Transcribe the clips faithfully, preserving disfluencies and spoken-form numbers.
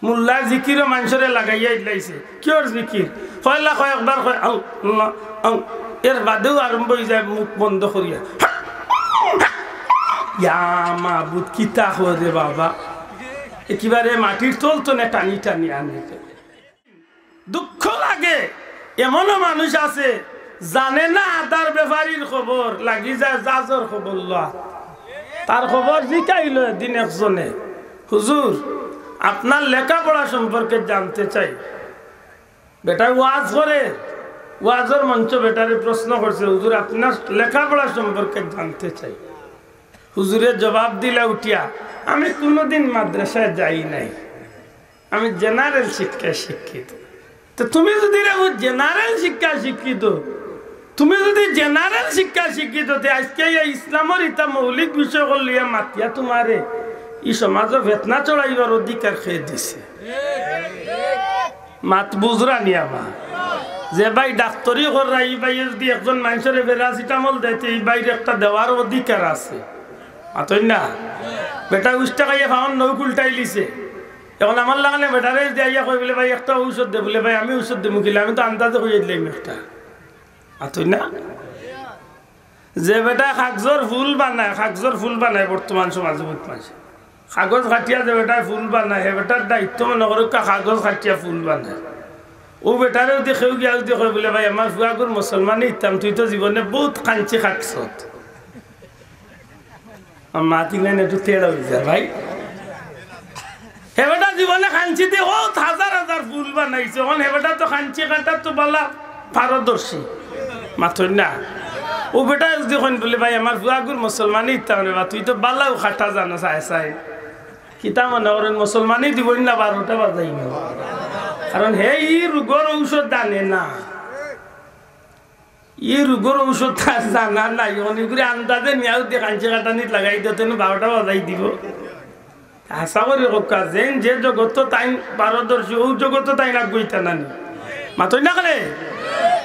মোল্লায় জিকিরও মানষরে লাগাইয়া দিলাইছে। কিওর জিকির? পয়লা কয়েকবার কয়, "আল্লাহ, আল্লাহ।" এর বাদেউ আরম্ভ অইযায় মুখ বন্ধ করিয়া, "ইয়া মাবুদ, কিতা কয় রে বাবা?" একেবারে মাটির তল তনে টানি টানি আনে। দুঃখ লাগে, এমনও মানুষ আছে, জানে না আদার বেপারীর খবর, লাগি যায় জাজর খবর লওয়া। তার খবর জিকাইলো একদিন একজনে, "হুজুর, আপনার লেখাপড়া সম্পর্কে জানতে চাই।" বেটায় ওয়াজ করে, ওয়াজর মঞ্চ বেটারে প্রশ্ন করছে, "হুজুর, আপনার লেখাপড়া সম্পর্কে জানতে চাই।" হুজুরে জবাব দিলা উঠিয়া, "আমি কোনোদিন মাদ্রাসায় যাই নাই, আমি জেনারেল শিক্ষায় শিক্ষিত।" তো তুমি যদি রে ও জেনারেল শিক্ষায় শিক্ষিত, তুমি যদি জেনারেল শিক্ষায় শিক্ষিত, তে আজকে এই ইসলামর ইতা মৌলিক বিষয় অকল লইয়া মাতিয়া তোমারে ই সমাজো ফেতনা ছড়াইবার অধিকার কে দিছে? মাত বুঝরা নি আমার? যে ভাই ডাক্তারি কররা, ই ভাইয়ে যদি একজন মানষরে প্যারাসিটামল দেয়, তে ই ভাইর একটা দেওয়ার অধিকার আছে। মাতইন না? বেটায় উষ্টা খাইয়া ফাওন নৌক উল্টাইলিছে। এখন আমার লাখানে বেটারে যদি আইয়া কয় বুলে, "ভাই, একটা ঔষধ দে," বুলে, "ভাই, আমি ঔষধ দিমু কিলা? আমি তো আন্দাজে কইয়া দিলাম একটা।" মাতইন না? যে বেটায় কাগজর ফুল বানায়, কাগজর ফুল বানায় বর্তমান সমাজো বউত মানষে। কাগজ কাটিয়া যে বেটায় ফুল বানায়, হে বেটার দায়িত্ব মনো করউক্কা কাগজ কাটিয়া ফুল বানায়। অউ বেটারে যদি কেউ গিয়া যদি কয় বুলে, "ভাই, আমার ফুয়াগুর মুসলমানি দিতাম, তুই তো জীবনে বউত কাঞ্চি কাটছত।" আমার মাত ইখান একটু তেড়া অইযায় ভাই। হে বেটা জীবনে কাঞ্চিদি বউত হাজার হাজার ফুল বানাইছে, অখন হে বেটা তো কাঞ্চি কাটাত তো বালা পারদর্শী। মাতইন না? অউ বেটায় যদি কইন বুলে, "ভাই, আমার ফুয়াগুর মুসলমানি দিতাম রে বা, তুই তো বালাউ কাটা জানস, চাই চাই।" কিতা মনো করইন, মুসলমানি দিবইন না বারোটা বাজাইন? কারণ হে ই রোগর ঔষধ জানে না। ই রোগর ঔষধ তার জানা নাই, অনেকগুলি আন্দাজে নিয়াও দিয়ে কাঞ্চি কাটানিত লাগাই দিও, তেন বারোটা বাজাই দিব। আশা করি কউক্কা, যেন যে জগতো তাইন পারদর্শী, অউ জগতো তাইন আগুইতা নানি। মাতইন না কেনে?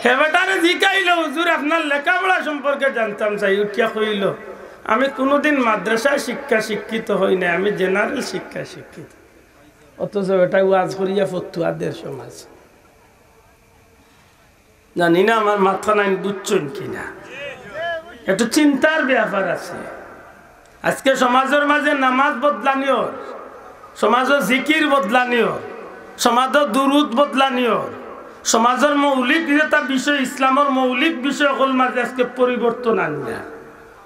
হে বেটারে জিকাইলো, "হুজুর, আপনার লেখাপড়া সম্পর্কে জানতাম চাই।" উঠিয়া কইলো, "আমি কোনোদিন মাদ্রাসায় শিক্ষা শিক্ষিত হই নাই, আমি জেনারেল শিক্ষায় শিক্ষিত।" অথচ বেটায় ওয়াজ করিয়া ফতুয়া দের সমাজ। জানি না আমার মাতখান বুঝছইন কি না, একটু চিন্তার ব্যাপার আছে। আজকে সমাজর মাঝে নামাজ বদলানি অর, সমাজর জিকির বদলানি অর, সমাজর দুরুদ বদলানি অর, সমাজর মৌলিক যেটা বিষয়, ইসলামর মৌলিক বিষয় অকল মাঝে আজকে পরিবর্তন আনিয়া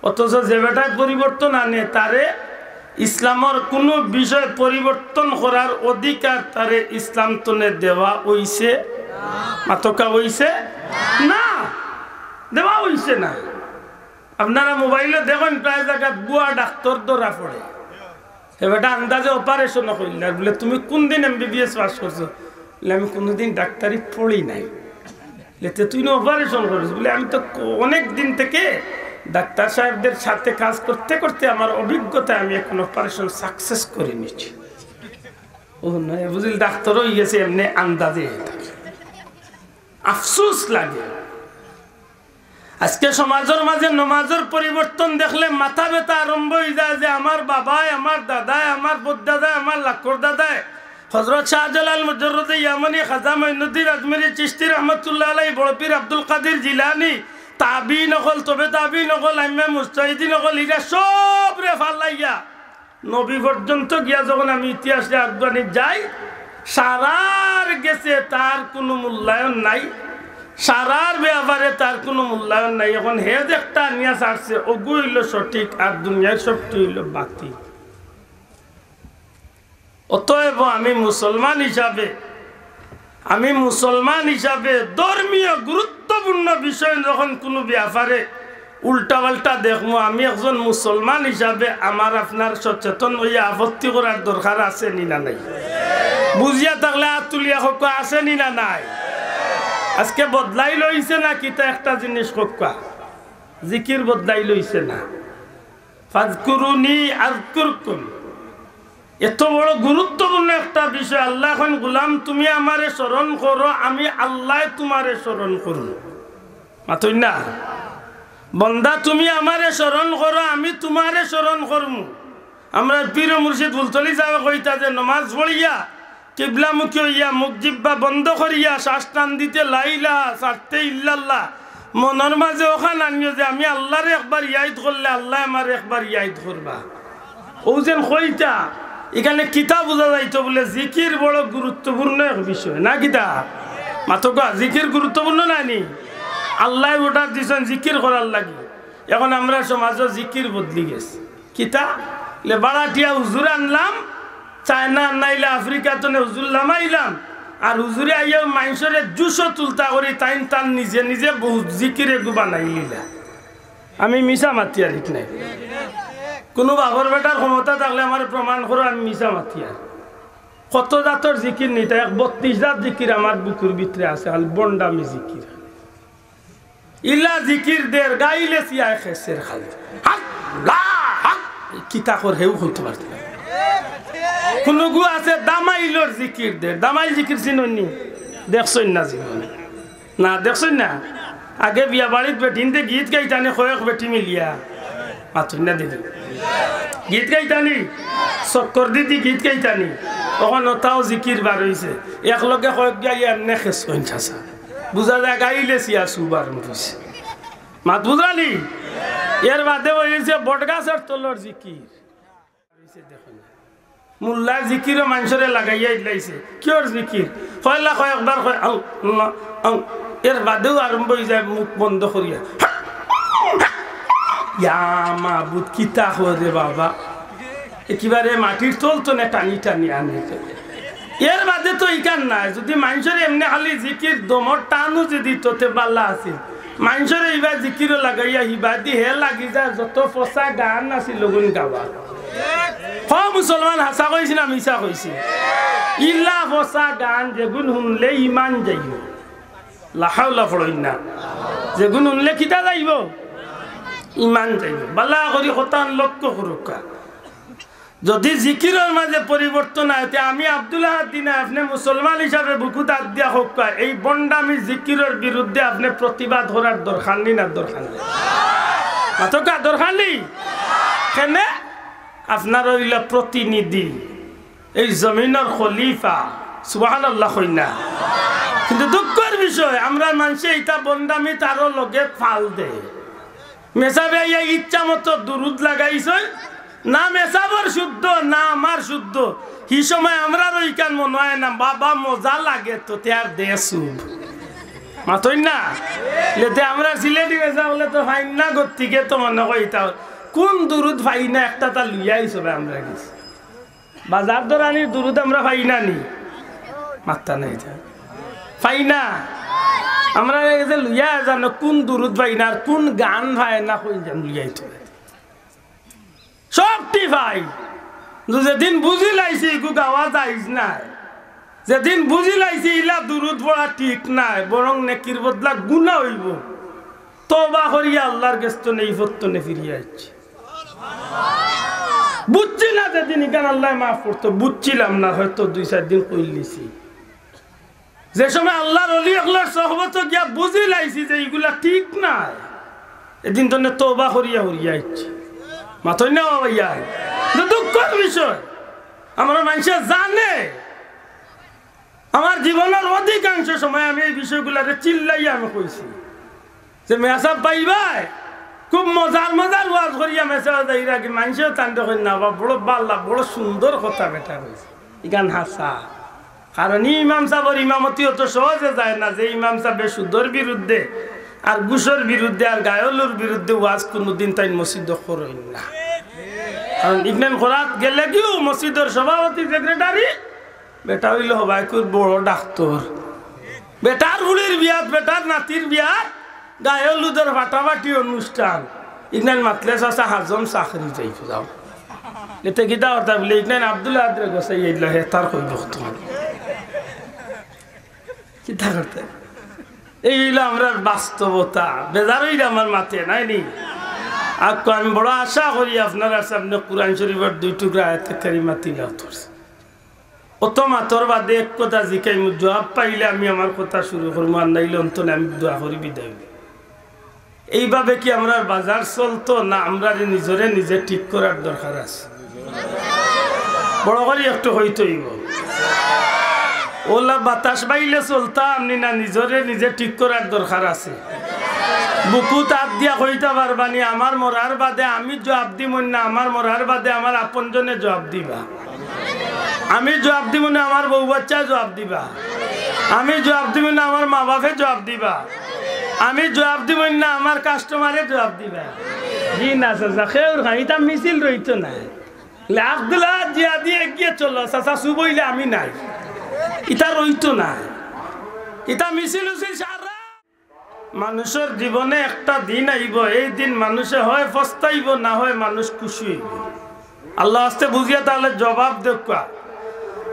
অথচ যে বেটায় পরিবর্তন আনে, তারে ইসলামর কুনু বিষয় পরিবর্তন করার অধিকার তারে ইসলাম তনে দেওয়া অইছে? মাতউক্কা, অইছে না, দেওয়া অইছে না। আপনারা মোবাইলো দেখইন, প্রায় জাগাত ভুয়া ডাক্তার ধরা পড়ে। হে বেটা আন্দাজে অপারেশন করিলার, বুলে, "তুমি কুনদিন এমবিবিএস পাস করছো?" বুলে, "আমি কুনুদিন ডাক্তারি পড়ি নাই।" বুলে, "তে তুই না অপারেশন করিস?" বুলে, "আমি তো ক-, অনেক দিন থেকে ডাক্তার সাহেবদের সাথে কাজ করতে করতে আমার অভিজ্ঞতায় আমি এখন অপারেশন সাকসেস করে নিছি।" ও নয়, বুঝিল, ডাক্তার অইগেছে এমনে আন্দাজে। আফসোস লাগে। আজকে সমাজর মাঝে নমাজর পরিবর্তন দেখলে মাথা ব্যথা আরম্ভ অইযায় যে আমার বাবায়, আমার দাদায়, আমার বড়দাদায়, আমার লাক্কর দাদায় হযরত শাহজালাল মুজাররদে ইয়ামানি, খাজা মঈনুদ্দিন আজমিরী চিশতি রহমতুল্লাহ আলাইহি, বড় পীর আব্দুল কাদির জিলানী, তাবিঈন অকল, তবে তাবিঈন অকল, আইম্মায়ে মুজতাহিদিন অকল, ইরা সবরে ফালাইয়া নবী পর্যন্ত গিয়া যখন আমি ইতিহাসরে আগুয়ানি যাই, সারার গেছে তার কুনু মূল্যায়ন নাই, সারার ব্যাপারে তার কুনু মূল্যায়ন নাই। এখন হে যে একটা আনিয়া ছাড়ছে, অগু অইলো সঠিক, আর দুনিয়ার সবটি অইলো বাতিল। অতএব আমি মুসলমান হিসাবে আমি মুসলমান হিসাবে ধর্মীয় গুরুত্বপূর্ণ বিষয় যখন কুনু ব্যাপারে উল্টাপাল্টা দেখমু, আমি একজন মুসলমান হিসাবে আমার আপনার সচেতন অইয়া আপত্তি করার দরকার আছে নি না নাই? বুঝিয়া থাকলে আত তুলিয়া কউক্কা, আছে নি না নাই? আজকে বদলাইল অইছে না কিতা একটা জিনিস কউক্কা? জিকির বদলাইল অইছে না? "ফাজকুরুনি আযকুরকুম।" এত বড় গুরুত্বপূর্ণ একটা বিষয়। আল্লায় কইন, "গোলাম, তুমি আমারে স্মরণ করো, আমি আল্লায় তুমারে স্মরণ করমু।" মাতইন না? "বন্দা, তুমি আমারে স্মরণ করো, আমি তুমারে স্মরণ করমু।" আমরার পীর ও মুর্শিদ ফুলতলি ছাবে কইতা যে নমাজ পড়িয়া কিবলামুখী অইয়া মুখ জিব্বা বন্ধ করিয়া শ্বাস টান দিতে লা ইলাহা, ছাড়তে ইল্লাল্লাহ। মনর মাঝে অখান আনিও যে আমি আল্লারে একবার ইয়াদ করলে আল্লায় আমারে একবার ইয়াদ করবা। অউ যেন কইতা, ইখানে কিতা বুঝা যাইতো বুলে জিকির বড় গুরুত্বপূর্ণ এক বিষয়, না কিতা? মাতউক্কা, জিকির গুরুত্বপূর্ণ নায় নি? আল্লায় order দিছইন জিকির করার লাগি। এখন আমরার সমাজো জিকির বদলি গেছে। কিতা? লে বাড়াটিয়া হুজুর আনলাম, চায়না নাইলে আফ্রিকা তনে হুজুর লামাইলাম, আর হুজুরে আইয়াও মাইনষরে জুশো তুলতা করি, তাইন তান নিজে নিজে বহুত জিকির এগু বানাইলিলা। আমি মিছা মাতিয়ার, ঠিক নায়? কুনু বাপর বেটার ক্ষমতা থাকলে আমারে প্রমাণ করো, আমি মিছা মাতিয়ার। কত জাতর জিকির নিতা, এক বত্রিশ জাত জিকির আমার বুকুর ভিতরে আছে, খালি বন্ডামি জিকির। ইলা জিকির দের, গাইলে ছিয়ায় খেসের খালি। হক, লা, হক। কিতা কর হেউ কইতো পারতো না। কুনুগু আছে দামাইলর জিকির দের। দামাইল জিকির চিনইন নি? দেখছইন না জীবনে? না, দেখছইন না? আগে বিয়া বাড়িত বেটিন্তে গীত গাইতা নি কয়েক বেটি মিলিয়া। মাতইন না দেখি। গীত গাইতা নি? চক্কর দিদি গীত গাইতা নি? অখন অতাও জিকির বার অইছে। একলগে কয়েক গাইয়া এমনে খেস কইন চাচা। বুঝা যায় গাইলে ছিয়া সুবার মুখে। মাত বুঝরা নি? এর বাদে অইছে বটগাছর তলর জিকির। মুল্লার জিকিরও মাইনষরে লাগাইয়া দিলাইছে। কিওর জিকির? পয়লা কয় একবার কয়, আউ, আল্লাহ, আউ। এর বাদেও আরম্ভ অইযায় মুখ বন্ধ করিয়া। ইয়া মাবুদ, কিতা কয় রে বাবা? একেবারে মাটির তল তনে টানি টানি আনে। এর বাদে তো ইখান নাই, যুদি মাইনষরে এমনে খালি জিকির দমর টানও যুদি দিতো তে বালা আছিল। মাইনষরে ইবা জিকিরও লাগাইয়া হিবাদি হে লাগি যায় যত ফসা গান আছিল অগুন গাওয়া। হ মুসলমান, হাছা কইছি না মিছা কইছি? ইলা ফসা গান যেগুন হুনলে ইমান যাইবো। লা হাওলা পড়ইন না। যেগুন হুনলে কিতা যাইবো? ইমান যাইবো। বালা করি কথান লক্ষ্য করউক্কা। যুদি জিকিরর মাঝে পরিবর্তন আয়, তে আমি আব্দুল আহাদ দিনা আপনে মুসলমান হিসাবে বুকুত আত দিয়া কউক্কা, এই বন্ডামি জিকিরর বিরুদ্ধে আপনে প্রতিবাদ করার দরকার নি না দরকার নি? মাতউক্কা দরকার নি? কেনে? আপনার অইলা প্রতিনিধি, এই জমিনর খলিফা। সুবহানাল্লাহ কইন না। কিন্তু দুঃখর বিষয়, আমরার মানষে ইতা বন্ডামিত আরো লগে ফাল দেয়। মেসাবে আইয়া ইচ্ছা মতো দুরুদ লাগাইছইন, না মেসাবর শুদ্ধ, না আমার শুদ্ধ। হি সময় আমরার অইখান মনো অয় না, বাবা মজা লাগে তো, তে আর দে সুব। মাতইন না? লেতে আমরার সিলেটি মেসাব অকলে তো ফাইন না, গতিকে তো মনো কইতা, কুন দুরুদ ফাই না, একটা তা লইয়া আইছো ভাই আমরার গেছে। বাজার দরানির দুরুদ আমরা ফাই না নি? মাত্তা নাই যা। ফাই না? আমরার গেছে লইয়া জানো কুন দুরুদ ফাই না আর কুন গান ফায় না, কই জান লইয়া আইতো। সবটি ফাই। কিন্তু যেদিন বুঝিলাইছি ইগু গাওয়া জাইজ নায়, যেদিন বুঝিলাইছি ইলা দুরুদ পড়া ঠিক নায়, বরং নেকির বদলা গুনা অইবো, তওবা করিয়া আল্লার গেছ তনে ই পথ তনে ফিরিয়া আইছি। বুঝছি না যেদিন ইখান আল্লায় মাফ করতো, বুঝছিলাম না, হয়তো দুই চাইর দিন কইলিছি। যে সময় আল্লার অলি অকলর সহবতো গিয়া বুঝিলাইছি যে ইগুলা ঠিক নায়, এদিন তনে তওবা করিয়া হরিয়া আইছি। মাতইন না বাবা ইয়া। কিন্তু দুঃখর বিষয়, আমরার মানষে জানে, আমার জীবনর অধিকাংশ সময় আমি এই বিষয়গুলারে চিল্লাইয়া আমি কইছি যে মেসাব পাইবায়, খুব মজার মজার ওয়াজ করিয়া মেসাব যাইরা কি মানষেও তানরে কইন না বা বড় বালা, বড় সুন্দর কথা বেটা কইছে। ইখান হাছা। কারণ ই ইমাম সাবর ইমামতি অত সহজে যায় না যে ইমাম সাবে সুদর বিরুদ্ধে আর ঘুষর বিরুদ্ধে আর গায়লুর বিরুদ্ধে ওয়াজ কুনুদিন তাইন মসজিদো করইন না। কারণ ইখান করাত গেলেগিউ মসজিদর সভাপতি, সেক্রেটারি, বেটা অইলো হবায়কুর বড় ডাক্তর। বেটার ফুড়ির বিয়াত, বেটার নাতির বিয়াত, গায়ে হলুদর ফাটাফাটি অনুষ্ঠান। ইখান মাতলে চাচা হাজম চাকরি যাইতো যাও। এতে কিতা করতা বুলে, ইখান আব্দুল আহাদরে গছাই আইলা, হে তার কই বক্ত। কিতা করতা? এই অইলো আমরার বাস্তবতা। বেজার অইলে আমার মাতে নাই নি। আকু আমি বড় আশা করি আপনারার সামনে কুরআন শরীফর দুই টুকরা আয়াতে কারিমা তিলাওয়াত করছি। অত মাতর বাদে এক কথা জিকাইমু, জুয়াব পাইলে আমি আমার কথা শুরু করমু, আর নাইলে অন্তনে আমি দোয়া করি বিদায় অইমু। এইভাবে কি আমরার বাজার চলতো, না আমরারে নিজরে নিজে ঠিক করার দরকার আছে? বড় করি একটু কইতে অইবো। অলা বাতাস বাইলে চলতাম নি না, নিজরে নিজে ঠিক করার দরকার আছে। বুকুত আত দিয়া কইতা পারবা নি, আমার মরার বাদে আমি জবাব দিমু না, আমার মরার বাদে আমার আপনজনে জবাব দিবা। আমি জবাব দিমু না, আমার বউ বাচ্চায় জবাব দিবা। আমি জবাব দিমু না, আমার মা বাপে জবাব দিবা। আমি জবাব দিমু না, আমার কাস্টমারে জবাব দিবা। জি না চাচা, কেউর খান ইতা মিছিল রইতো না। লাখ দুলা জিয়া দিয়ে এগিয়ে চলো, চাচা চুপ অইলে আমি নাই। ইতা রইতো না। ইতা মিছিল উছিল সারা। মানুষর জীবনে একটা দিন আইবো, এই দিন মানুষে হয় পস্তাইবো, না হয় মানুষ খুশি অইবো। আল্লাহ আস্তে বুঝিয়া তাহলে জবাব দেউক্কা।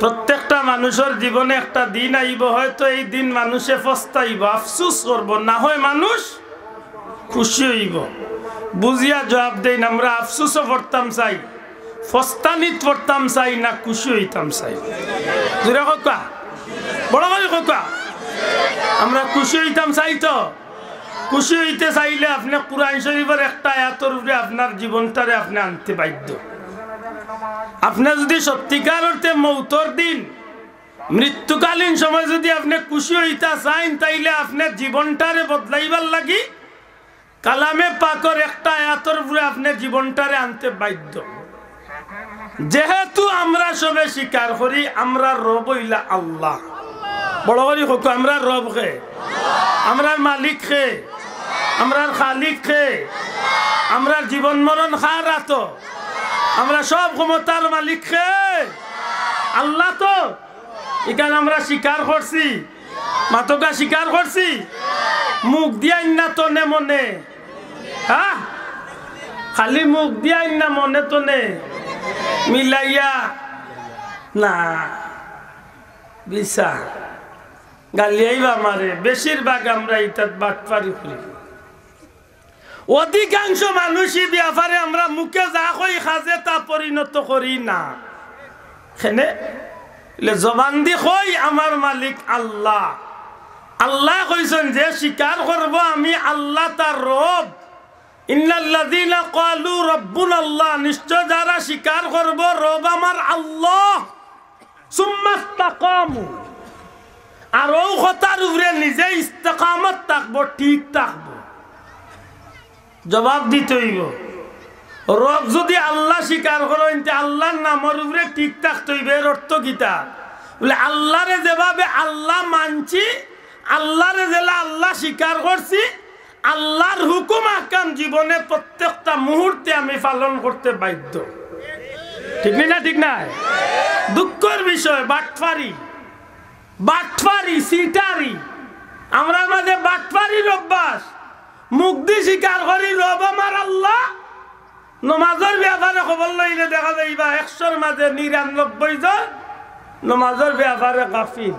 প্রত্যেকটা মানুষর জীবনে একটা দিন আইবো, হয়তো এই দিন মানুষে পস্তাইবো, আফসুস করবো, না হয় মানুষ খুশি অইবো। বুঝিয়া জবাব দেইন, আমরা আফসুসও পড়তাম চাই, পস্তানিত পড়তাম চাই না, খুশি অইতাম চাই? জোরে কউক্কা, বড় করি কউক্কা। আমরা খুশি অইতাম চাই তো? খুশি অইতে চাইলে আপনে কুরআন শরীফর একটা আয়াতর উপরে আপনার জীবনটারে আপনে আনতে বাধ্য। আপনে যুদি সত্যিকার অর্থে মৌতর দিন, মৃত্যুকালীন সময় যুদি আপনে খুশি অইতা চাইন, তাইলে আপনে জীবনটারে বদলাইবার লাগি কালামে পাকর একটা আয়াতর উপরে আপনে জীবনটারে আনতে বাধ্য। যেহেতু আমরা সবে স্বীকার করি, আমরার রব অইলা আল্লাহ। বড় করি কউক্কা, আমরার রব কে? আমরার মালিক কে? আমরার খালিক কে? আমরার জীবন মরণ কার আতো? আমরা সব ক্ষমতার মালিক কে? আল্লাহ তো। ইখান আমরা স্বীকার করছি, মাতউক্কা স্বীকার করছি। মুখ দিয়া ইন্না তনে মনে, হ্যাঁ, খালি মুখ দিয়া ইন্না মনে তনে মিলাইয়া না। বিছা গালিয়াইবা আমারে, বেশিরভাগ আমরা ইতাত বাটপারি করি। অধিকাংশ মানুষ ই ব্যাপারে আমরা মুখে যা কই, কাজে তা পরিণত করি না। কেনে? ইলে জবান দি কই, আমার মালিক আল্লাহ। আল্লায় কইছইন, যে স্বীকার করবো আমি আল্লাহ তার রব, ইন্নাল্লাযীনা ক্বালু রাব্বুনাল্লাহ, নিশ্চয় যারা স্বীকার করবো রব আমার আল্লাহ, সুম্মাস্তাকামু, আর অউ কথার উপরে নিজে ইস্তেকামত থাকবো, ঠিক থাকবো। জবাব দিতে অইবো। রব যুদি আল্লাহ স্বীকার করইন, তে আল্লাহর নামর উপরে ঠিক থাকতে অইবো। এর অর্থ কিতা? বলে, আল্লাহরে যেভাবে আল্লাহ মানছি, আল্লাহরে যেলা আল্লাহ স্বীকার করছি, আল্লাহর হুকুম আহকাম জীবনে প্রত্যেকটা মুহূর্তে আমি পালন করতে বাধ্য। ঠিক নি না? ঠিক নায়? দুঃখর বিষয়, বাটপারি, বাটপারি, চিটারি। আমরার মাঝে বাটপারির অভ্যাস। মুখ দি স্বীকার করি রব আমার আল্লাহ, নমাজর ব্যাপারে খবর লইলে দেখা যাইবা একশোর মাঝে নিরানব্বই জন নমাজর ব্যাপারে গাফিল।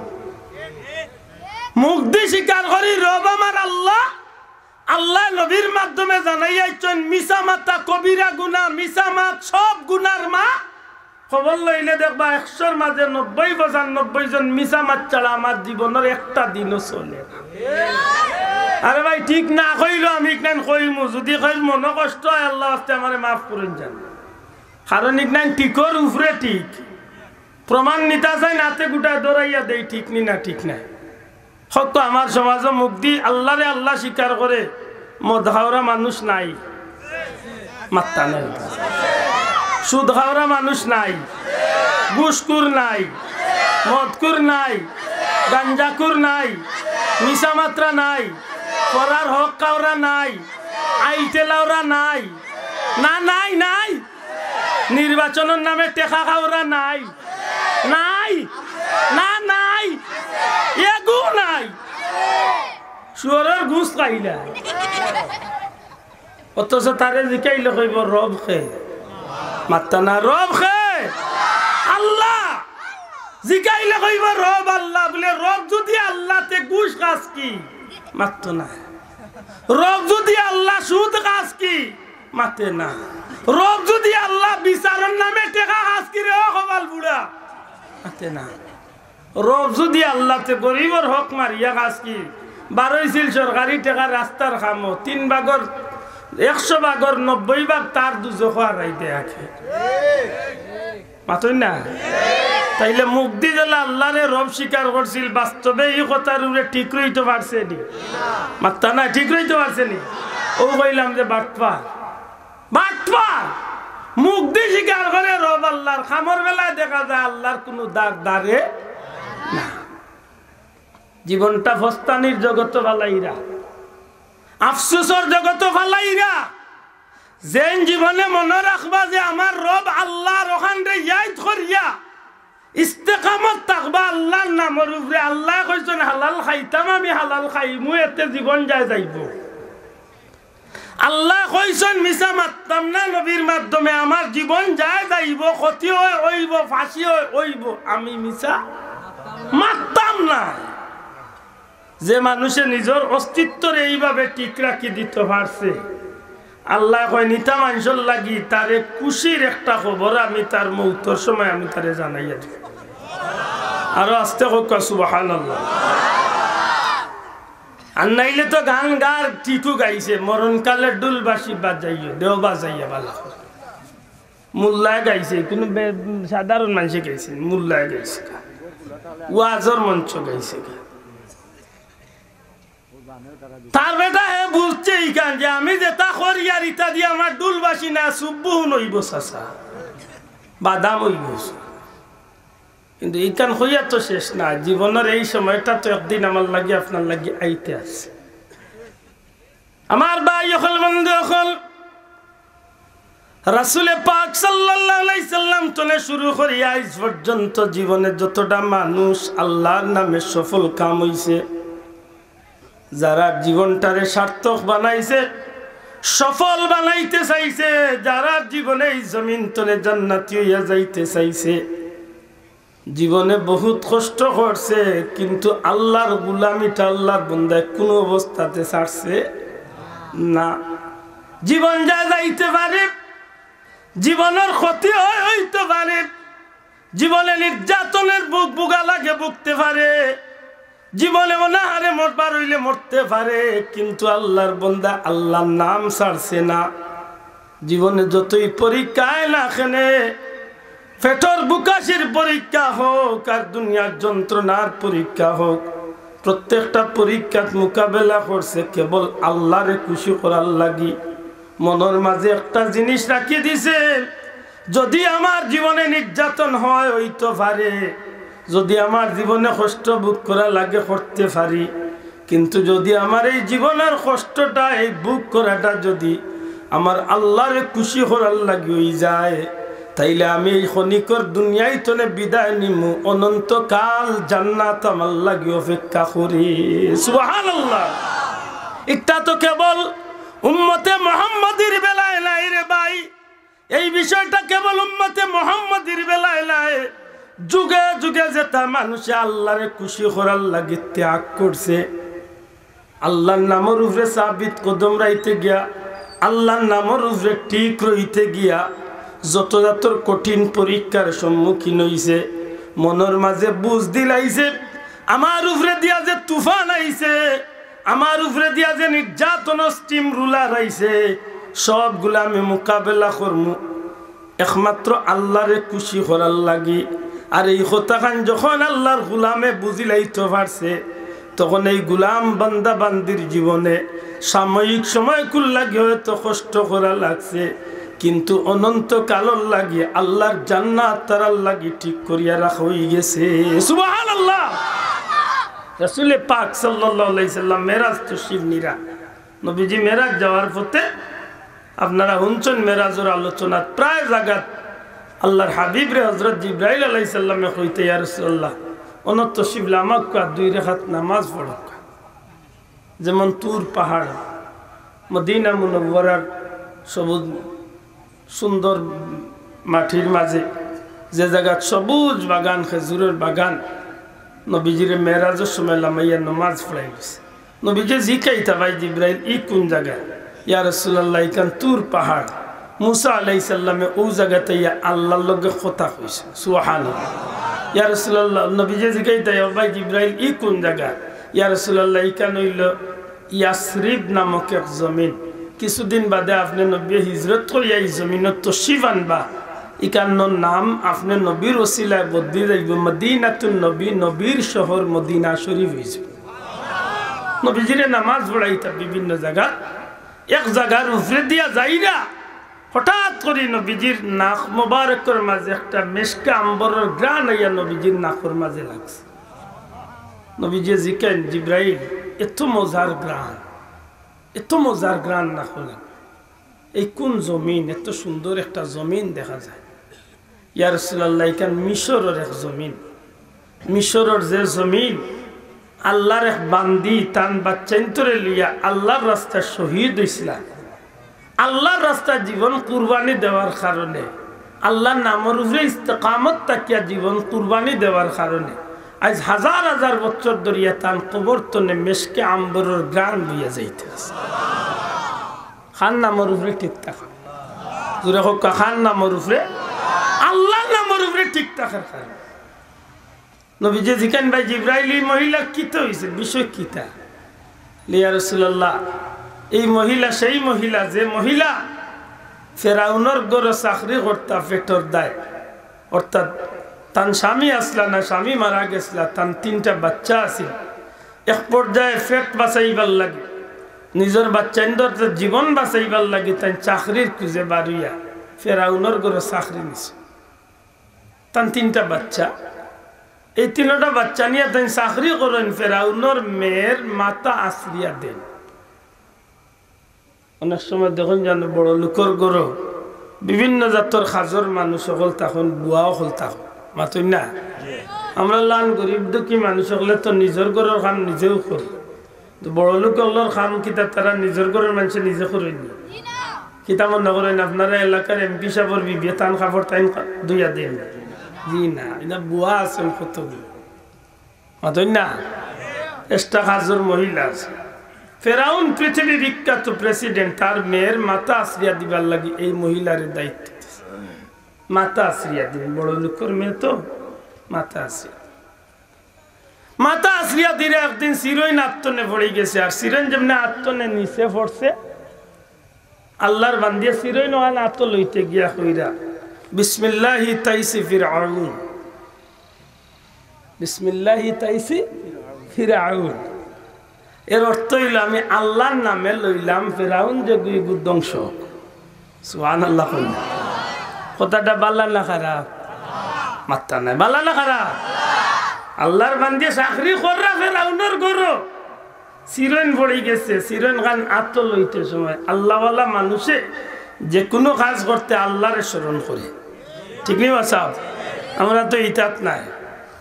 মুখ দি স্বীকার করি রব আমার আল্লাহ, আল্লায় নবীর মাধ্যমে জানাইয়া আইছইন, মিছা মাতা কবিরা গুনা, মিছা মাত সব গুনার মা। খবর লইলে দেখবা একশোর মাঝে নব্বই পঁচানব্বই জন মিছা মাত ছাড়া আমার জীবনর একটা দিনও চলে না। আরে ভাই, ঠিক না কইলেও আমি ইখান কইমু, যুদি কইর মনো কষ্ট অয়, আল্লাহ আস্তে আমারে মাফ করইন যান। কারণ ইখান ঠিকর উপরে ঠিক। প্রমাণ নিতা চাইন, আতে গুটায় দৌড়াইয়া দেই, ঠিক নি না, ঠিক নায়। হক তো আমার সমাজো মুখ দি আল্লাহরে আল্লাহ স্বীকার করে মদ খাওরা মানুষ নাই, মাত্তা নাই। সুদ খাওরা মানুষ নাই, ঘুষখুর নাই, মদখুর নাই, গাঞ্জাখুর নাই, মিছা মাতরা নাই, পরার হক খাওরা নাই, আইল ঠেলাওরা নাই। না, নাই, নাই। নির্বাচনর নামে টেকা খাওরা নাই, নাই, না, নাই, এগু নাই। শুয়োরর গুস খাইলা। অথচ তারে জিকাইলে কইবো, "রব কে?" মাত্তা না, "রব কে?" আল্লাহ। জিকাইলে কইবো, "রব আল্লাহ।" বলে, "রব যুদি আল্লাহ, তে গুস খাস কি?" মাত্তা না। "রব যুদি আল্লাহ, সুদ খাস কি?" মাতে না। "রব যুদি আল্লাহ, বিচারর নামে টেকা খাস কি রে, ও কপাল বুড়া?" মাতে না। "রব যুদি আল্লাহ, তে গরিবর হক মারিয়া খাস কি? বারইছিল সরকারি টেকা রাস্তার কামো, তিন ভাগর, একশো ভাগর নব্বই ভাগ তার দুজখো হারাই দেয়া খে।" মাতইন না? তাইলে মুখদি যেলা আল্লারে রব স্বীকার করছিল, বাস্তবে ই কথার উপরে ঠিক রইতো পারছে নি? মাত্তা না, ঠিক রইতো পারছে নি? অউ কইলাম যে বাটপার, বাটপার। মুখদি স্বীকার করে রব আল্লার, কামর বেলায় দেখা যায় আল্লার কুনু দার দারে না। জীবনটা ফস্তানির জগতো ফালাইরা, আফসোসর জগতো ফালাইরা। যেইন জীবনে মনো রাখবা যে আমার রব আল্লার, অখানরে ইয়াদ করিয়া ইস্তেকামত থাকবা আল্লার নামর উপরে। আল্লায় কইছইন, "হালাল খাইতাম, আমি হালাল খাইমু, এতে জীবন যায় যাইবো।" আল্লায় কইছইন, "মিছা মাততাম না নবীর মাধ্যমে, আমার জীবন যায় যাইবো, ক্ষতি অয় অইবো, ফাঁসি অয় অইবো, আমি মিছা মাততাম না।" যে মানুষে নিজর অস্তিত্বরে এইভাবে ঠিক রাখি দিতো পারছে, আল্লায় কইন, "ইতা মানষর লাগি তারে খুশির একটা খবর আমি তার মউতর সময় আমি তারে জানাইয়া দিমু।" আরো আস্তে কউক্কা, সুবহানাল্লাহ। আর নাইলে তো গান গার টিটু গাইছে, "মরণকালে ঢুল বাঁশি বাজাইও, দেও বাজাইয়া বালা করে।" মোল্লায় গাইছে, কুনু বে-, সাধারণ মানষে গাইছে, মোল্লায় গাইছে গা। ওয়াজর মঞ্চ গাইছে গা। তার বেটা হে বুঝছে ইখান যে আমি যেতা করি আর ইতা দি আমার ঢুল বাঁশি না, সুব্বুহুন অইবো চাচা, বাদাম অইবো। কিন্তু ইখান কইয়া তো শেষ না, জীবনর এই সময়টা তো একদিন আমার লাগি আপনার লাগি আইতে আছে। আমার ভাই অকল, বন্ধু অকল, রাসুলে পাক সাল্লাল্লাহু আলাইহি সাল্লাম তনে শুরু করি আইজ পর্যন্ত জীবনে যতটা মানুষ আল্লার নামে সফল কাম অইছে, যারা জীবনটারে সার্থক বানাইছে, সফল বানাইতে চাইছে, যারা জীবনে এই জমিন তনে জান্নাতি অইয়া যাইতে চাইছে, জীবনে বহুত কষ্ট করছে, কিন্তু আল্লার গুলামিটা আল্লার বন্দায় কুনু অবস্থাতে ছাড়ছে না। জীবন যায় যাইতে পারে, জীবনর ক্ষতি অয় অইতে পারে, জীবনে নির্যাতনের ভোগ ভোগা লাগে ভুগতে পারে, জীবনে অনাহারে মরবার অইলে মরতে পারে, কিন্তু আল্লার বন্দা আল্লার নাম ছাড়ছে না। জীবনে যতই পরীক্ষা আয় না কেনে, পেটর ভুকাশির পরীক্ষা হউক আর দুনিয়ার যন্ত্রণার পরীক্ষা হউক, প্রত্যেকটা পরীক্ষাত মোকাবেলা করছে কেবল আল্লারে খুশি করার লাগি। মনর মাঝে একটা জিনিস রাখি দিছে, যদি আমার জীবনে নির্যাতন হয়, অইতো পারে, যদি আমার জীবনে কষ্ট ভোগ করা লাগে, করতে পারি, কিন্তু যদি আমার এই জীবনের কষ্টটা, এই ভোগ করাটা যদি আমার আল্লারে খুশি করার লাগি অইযায়, তাইলে আমি এই ক্ষণিকর দুনিয়াই তনে বিদায় নিমু, অনন্তকাল জান্নাত আমার লাগি অপেক্ষা করি। সুবহানাল্লাহ। ইটা তো কেবল উম্মতে মুহাম্মাদির বেলায় নাই রে ভাই, এই বিষয়টা কেবল উম্মতে মুহাম্মাদির বেলায় নাই। যুগে যুগে যেতা মানুষে আল্লারে খুশি করার লাগি ত্যাগ করছে, আল্লার নামর উপরে সাবিত কদম রাইতে গিয়া, আল্লার নামর উপরে ঠিক রইতে গিয়া যত জাতর কঠিন পরীক্ষার সম্মুখীন অইছে, মনর মাঝে বুঝ দিলাইছে, আমার উপরে দিয়া যে তুফান আইছে, আমার উপরে দিয়া যে নির্যাতন স্টিম রুলার আইছে, সবগুলা আমি মোকাবেলা করমু একমাত্র আল্লারে খুশি করার লাগি। আর এই কথাখান যখন আল্লার গুলামে বুঝিলাইতো পারছে, তখন এই গুলাম বান্দা বান্দির জীবনে সাময়িক সময়কুর লাগি হয়তো কষ্ট করা লাগছে, কিন্তু অনন্তকালর লাগি আল্লার জান্নাত তারার লাগি ঠিক করিয়া রাখা অইগেছে। সুবহানাল্লাহ। রাসুলে পাক সাল্লাল্লাহু আলাইহি সাল্লাম মেরাজ তশরিফ নিরা, নবীজি মেরাজ যাওয়ার পথে আপনারা হুনছইন মেরাজর আলোচনাত প্রায় জাগাত আল্লার হাবিবরে হজরত জিব্রাইল আলাইহিস সালামে কইতা, "ইয়া রাসুলাল্লাহ, অনো তশরিফ লামাউক্কা, দুই রেকাত নামাজ পড়উক্কা।" যেমন তুর পাহাড়, মদিনা মুনাওয়ারার সবুজ সুন্দর মাটির মাঝে যে জাগাত সবুজ বাগান, খেজুরর বাগান, নবীজিরে মেরাজর সময় লামাইয়া নমাজ পড়াই গেছে। নবীজি জিকাইতা, "ভাই জিব্রাইল, ই কুন জাগা?" "ইয়া রাসুলাল্লাহ, ইখান তুর পাহাড়।" মুসা আলাইহিস সালামে অউ জাগাত আইয়া আল্লার লগে কথা কইছে। সুবহানাল্লাহ। ইয়া রাসুলাল্লাহ, নবীজি জিকাইতা, "ইয়া ভাই জিব্রাইল, ই কুন জাগা?" "ইয়া রাসুলাল্লাহ, ইখান অইলো ইয়াসরিব নামক এক জমিন, কিছুদিন বাদে আপনে নবীয়ে হিজরত করিয়া ই জমিনো তশরিফ আনবা, ইকানোর নাম আপনে নবীর ওসিলায় বদলি যাইবো, মদিনাতুন নবী, নবীর শহর মদিনা শরীফ অইছে। নবীজিরে নামাজ পড়াইতা বিভিন্ন জাগাত, এক জাগার উপরে দিয়া যাইরা হঠাৎ করি নবীজির নাক মোবারকর মাঝে একটা মেশকে আম্বরর ঘ্রাণ আইয়া নবীজির নাকর মাঝে লাগছে। নবীজি জিকাইন, "জিব্রাইল, এত মজার ঘ্রাণ, এত মজার ঘ্রাণ নাকর লাগি, এই কোন জমিন? এত সুন্দর একটা জমিন দেখা যায়।" "ইয়া রাসূলুল্লাহ, ইখান মিশরর এক জমিন। মিশরর যে জমিন, আল্লাহর এক বান্দি তান বাচ্চাইন্তরে লইয়া আল্লাহর রাস্তায় শহীদ অইছিলা। আল্লাহর রাস্তায় জীবন কুরবানি দেওয়ার কারণে, আল্লাহর নামর উপরে ইস্তেকামত থাকিয়া জীবন কুরবানি দেওয়ার কারণে আইজ হাজার হাজার বছর ধরিয়া তান কবর তনে মেশকে আম্বরর ঘ্রাণ বইয়া যাইতে আছে।" কার নামর উপরে ঠিক থাকা? জোরে কউক্কা, কার নামর উপরে? আল্লাহর নামর উপরে ঠিক থাকার কারণে। নবীজি জিকাইন, "ভাই জিব্রাইল, এই মহিলা কিতা অইছে, বিষয় কিতা?" "ইয়া রাসূলুল্লাহ, এই মহিলা সেই মহিলা, যে মহিলা ফেরাউনর ঘরো চাকরি করতা পেটর দায়, অর্থাৎ তান স্বামী আছলা না, স্বামী মারা গেছলা, তান তিনটা বাচ্চা আছিল। এক পর্যায়ে পেট বাঁচাইবার লাগি, নিজর বাচ্চাইন্তর জীবন বাঁচাইবার লাগি তাইন চাকরির খুঁজে বারইয়া ফেরাউনর ঘরো চাকরি নিছে। তান তিনটা বাচ্চা, এই তিনটা বাচ্চা নিয়া তাইন চাকরি করইন, ফেরাউনর মেয়ের মাথা আছড়িয়া দেইন।" অনেক সময় দেখইন যেন বড় লোকর ঘরো বিভিন্ন জাতর কাজর মানুষ অকল থাকইন, বুয়া অকল থাকইন, মাতইন না? আমরা লান গরিব দুঃখী মানুষ অকলে তো নিজর ঘরর কাম নিজেউ করি, তো বড় লোক অকলর কাম কিতা তারা নিজর ঘরর মানষে নিজে করইন নি? কিতা মনো করইন আপনারা এলাকার এমপি সাবর বিবিয়ে তান কাপড় তাইন ধুইয়া দেইন? জি না, ইলা বুয়া আছইন কতগুলো। মাতইন না? Extra কাজর মহিলা আছে। ফেরাউন পৃথিবীর বিখ্যাত president, তার মেয়ের মাথা আছড়িয়া দিবার লাগি এই মহিলারে দায়িত্ব দিছে। মাথা আছড়িয়া দিন, বড় লোকর মেয়ে তো, মাথা আছড়িয়া। মাথা আছড়িয়া দিরা একদিন চিরইন আত তনে পড়ি গেছে, আর চিরইন যেমনে আত তনে নিচে পড়ছে, আল্লাহর বান্দিয়ে চিরইন অখান আতো লইতে গিয়া কইরা, "বিসমিল্লাহি তাইসি ফিরআউন, বিসমিল্লাহি তাইসি ফিরআউন।" এর অর্থ অইলো, "আমি আল্লাহর নামে লইলাম ফেরাউন যেগু ইগু ধ্বংস।" সুবহানাল্লাহ কইন। কথাটা বালা না খারাপ? মাত্তা নাই, বালা না খারাপ? আল্লাহর বান্দিয়ে চাকরি কররা ফেরাউনর ঘরো, চিরইন পড়ি গেছে, চিরইন খান আতো লইতে সময় আল্লাহওয়ালা মানুষে যেকুনু কাজ করতে আল্লাহরে স্মরণ করে। ঠিক নি বা সাব? আমরা তো ইতাত নাই।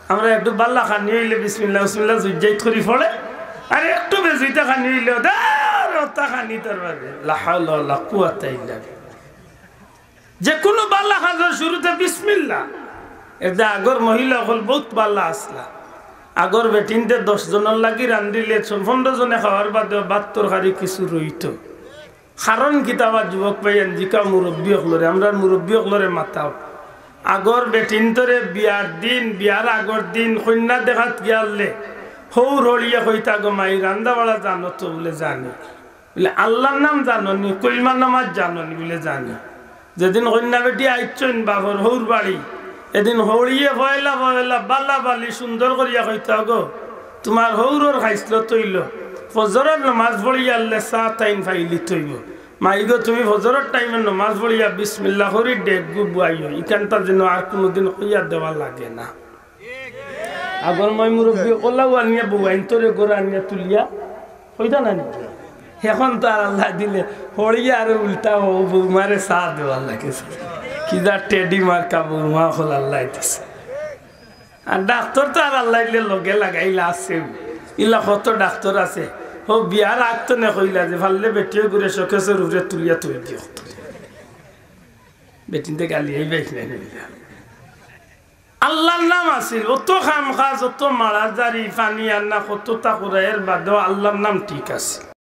আমরা একটু বালা খানি অইলে বিসমিল্লাহ, বিসমিল্লাহ জুইজাইত করি পড়ে, আর একটু বেজুইতা খানি অইলে, "দে, রতা খানি তোর বাবে।" লা হাওলা ওয়ালা কুওয়াতা ইল্লা বিল্লাহ। যেকুনু বালা কাজর শুরুতে বিসমিল্লাহ। এর যে আগর মহিলা অকল বউত বালা আছলা। আগর বেটিন্তে দশ জনর লাগি রান্ধিলে ছ-, পনরো জনে খাওয়ার বাদেও ভাত তরকারি কিছু রইতো। কারণ কিতা বা যুবক ভাইয়াইন জিকাও মুরব্বি অকলরে, আমরার মুরব্বি অকলরে মাতাও। আগর বেটিন্তরে বিয়ার দিন, বিয়ার আগর দিন কইন্যা দেখাত গিয়ারলে হউর হড়িয়ে কইতা, "গো মাই, রান্দা বাড়া জানো তো?" বুলে, "জানি।" বুলে, "আল্লাহর নাম জানো নি? কলমা নামাজ জানো নি?" বুলে, "জানি।" যেদিন কইন্যা বেটি আইছইন বাফর হউর বাড়ি, এদিন হড়িয়ে পয়লা পয়লা বালা বালি সুন্দর করিয়া কইতা, "গো, তুমার হউরর খাইছলত অইলো, ফজরর নমাজ পড়িয়ারলে চা তাইন ফাইলিত অইবো। মাই গো, তুমি ফজরর টাইমে নমাজ পড়িয়া বিসমিল্লাহ করি ডেকগু বুয়াইও, ইখানতা যেন আর কুনুদিন কইয়া দেওয়া লাগে না।" আগর ময় মুরব্বি অকলাউ আনিয়া বউয়াইন্তরে ঘরো আনিয়া তুলিয়া কইতা না নি? এখন তো আর আল্লায় দিলে হড়িয়ে আর উল্টা হউ বউমারে চা দেওয়ার লাগে। কিতা টেডি মার্কা বউমা অকল আল্লায় দিছে। আর ডাক্তর তো আর আল্লায় দিলে লগে লাগাইলা আছে। ইলা কত ডাক্তর আছে। হউ বিয়ার আগ তনে কইলা যে পারলে বেটিয়ে ঘুরে শোকেসর উপরে তুলিয়া থই দিও। বেটিন্তে গালি এই বাইক নাই নিলা। আল্লাহর নাম আছিল, অত কাম কাজ, অত মারাজারি, পানি আনা, কততা করা, এর বাদেও আল্লাহর নাম ঠিক আছে।